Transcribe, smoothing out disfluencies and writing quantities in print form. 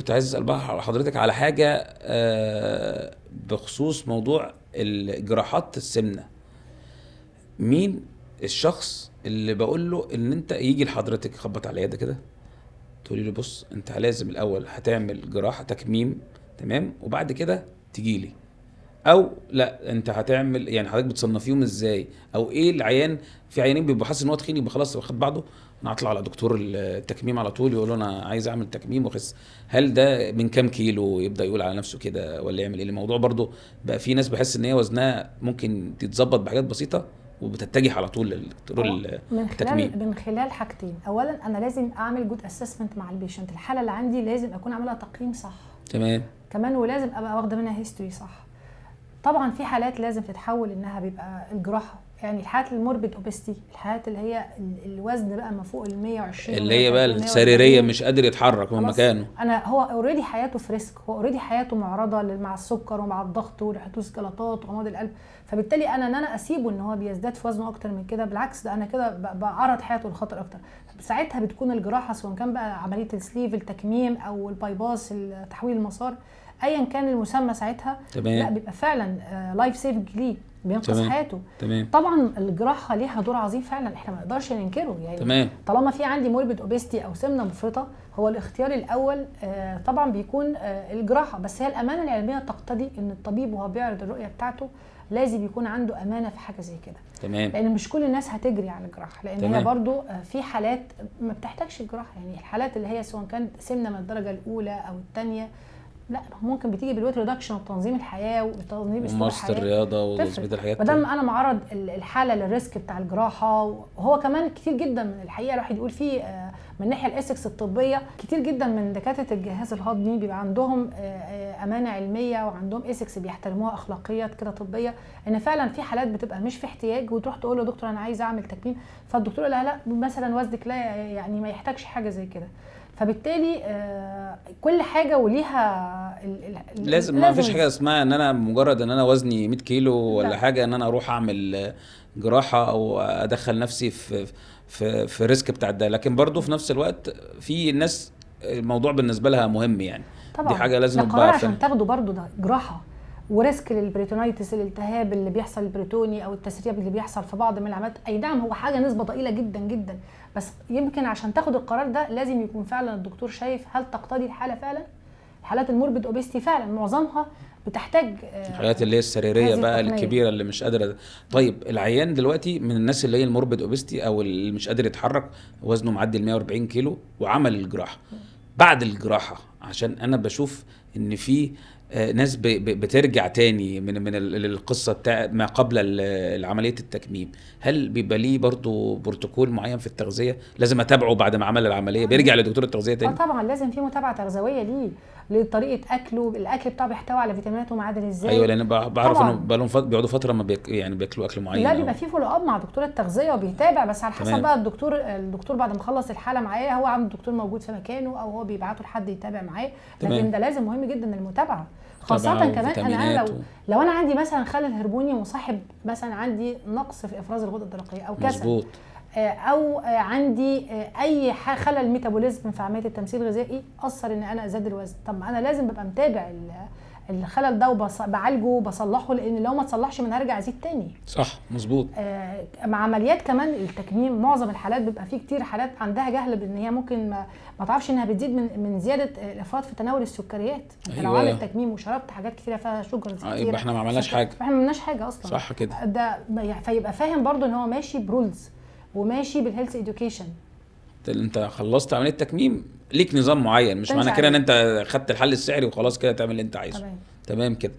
كنت عايز اسال بقى حضرتك على حاجة بخصوص موضوع الجراحات السمنه. مين الشخص اللي بقول له ان انت يجي لحضرتك يخبط على العيادة كده تقولي له بص انت لازم الاول هتعمل جراحه تكميم، تمام، وبعد كده تجي لي، او لا انت هتعمل، يعني حضرتك بتصنفيهم ازاي؟ او ايه العيان؟ في عيانين بيبقى حاسس ان هو تخين، يبقى خلاص واخد بعضه، انا هطلع على دكتور التكميم على طول يقول له انا عايز اعمل تكميم واخس. هل ده من كام كيلو يبدا يقول على نفسه كده ولا يعمل ايه؟ الموضوع برضو بقى في ناس بحس ان هي وزنها ممكن تتظبط بحاجات بسيطة وبتتجه على طول للدكتور التكميم. من خلال حاجتين. اولا انا لازم اعمل good assessment مع ال patient، الحالة اللي عندي لازم اكون عاملها تقييم صح، تمام، كمان ولازم ابقى واخده منها history صح. طبعا في حالات لازم تتحول انها بيبقى الجراحة، يعني الحالات ال morbid obesity، الحالات اللي هي الوزن بقى ما فوق ال 120 اللي هي بقى السريرية مش قادر يتحرك من مكانه، انا هو already حياته في risk، هو already حياته معرضه مع السكر ومع الضغط ولحدوث جلطات وامراض القلب، فبالتالي انا ان انا اسيبه ان هو بيزداد في وزنه اكتر من كده، بالعكس ده انا كده بعرض حياته للخطر اكتر. ساعتها بتكون الجراحة سواء كان بقى عملية ال sleeve التكميم او ال bypass تحويل المسار، ايا كان المسمى ساعتها، تمام. لا بيبقى فعلا life saving ليه، بينقذ حياته. تمام. طبعا الجراحة ليها دور عظيم فعلا، احنا ما نقدرش ننكره يعني. تمام. طالما في عندي morbid obesity او سمنه مفرطة، هو الاختيار الاول طبعا بيكون الجراحة. بس هي الامانة العلمية تقتضي ان الطبيب وهو بيعرض الرؤية بتاعته لازم يكون عنده امانه في حاجة زي كده. تمام. لان مش كل الناس هتجري على الجراحة، لان تمام. هي برضو في حالات ما بتحتاجش الجراحة، يعني الحالات اللي هي سواء كانت سمنه من الدرجة الاولى او الثانية، لا ممكن بتيجي بال weight reduction وتنظيم الحياة وتنظيم اسلوب الحياة وممارسة الرياضة وتظبيط الحاجات. ما دام انا معرض الحالة لل risk بتاع الجراحة، وهو كمان كتير جدا من الحقيقة الواحد يقول فيه من ناحية ال ethics الطبية، كتير جدا من دكاترة الجهاز الهضمي بيبقى عندهم امانه علمية وعندهم ethics بيحترموها، اخلاقيات كده طبية، ان فعلا في حالات بتبقى مش في احتياج وتروح تقول له دكتور انا عايز اعمل تكميم، فالدكتور يقول لها لا مثلا وزنك لا يعني ما يحتاجش حاجة زي كده. فبالتالي كل حاجة وليها لازم، ما فيش حاجة اسمها ان انا مجرد ان انا وزني 100 كيلو ولا لا. حاجة ان انا اروح اعمل جراحه او ادخل نفسي في في في risk بتاع ده. لكن برضو في نفس الوقت في ناس الموضوع بالنسبة لها مهم يعني. طبعا دي حاجة لازم نبقى عشان تاخده برضو، ده جراحه و risk لل peritonitis، الالتهاب اللي بيحصل البريتوني او التسريب اللي بيحصل في بعض من العمليات. اي نعم هو حاجة نسبه ضئيلة جدا جدا، بس يمكن عشان تاخد القرار ده لازم يكون فعلا الدكتور شايف هل تقتضي الحالة فعلا. حالات ال morbid obesity فعلا معظمها بتحتاج الحالات اللي هي السريرية بقى الكبيرة اللي مش قادرة. طيب العيان دلوقتي من الناس اللي هي ال morbid obesity او اللي مش قادر يتحرك، وزنه معدي ال 140 كيلو وعمل الجراحة، بعد الجراحة عشان انا بشوف ان في ناس بترجع تاني من القصة بتاع ما قبل عملية التكميم، هل بيبقى ليه برضو بروتوكول معين في التغذية لازم اتابعه بعد ما عمل العملية؟ بيرجع لدكتور التغذية تاني؟ طبعا لازم في متابعه تغذويه ليه، لطريقه اكله، الاكل بتاعه بيحتوي على فيتامينات ومعادن ازاي. ايوه لان بعرف انه بقالهم بيقعدوا فترة ما يعني بياكلوا اكل معين. لا بيبقى في follow up مع دكتور التغذية وبيتابع، بس على حسب بقى الدكتور بعد ما خلص الحالة معاه، هو عنده دكتور موجود في مكانه او هو بيبعته لحد يتابع معاه. لكن ده لازم مهم جدا المتابعة، خاصة كمان انا لو انا عندي مثلا خلل هرموني مصاحب، مثلا عندي نقص في افراز الغدة الدرقية او كسل، مظبوط، او عندي اي خلل metabolism في عملية التمثيل الغذائي اثر ان انا ازاد الوزن، طب انا لازم ببقى متابع الخلل ده وبعالجه وبصلحه، لان لو ما تصلحش من هرجع ازيد تاني. صح مظبوط. مع عمليات كمان التكميم معظم الحالات بيبقى فيه كتير حالات عندها جهل بان هي ممكن ما تعرفش انها بتزيد من زيادة الافراط في تناول السكريات. أيوة. لو عملت تكميم وشربت حاجات كتيرة فيها sugar كتير، يبقى احنا ما عملناش حاجة، احنا ما عملناش حاجة اصلا. صح كده. ده فيبقى فاهم برضو ان هو ماشي ب rules وماشي بال health education. انت خلصت عملية تكميم ليك نظام معين، مش معنى كده ان انت خدت الحل السحري وخلاص كده تعمل اللي انت عايزه. تمام كده.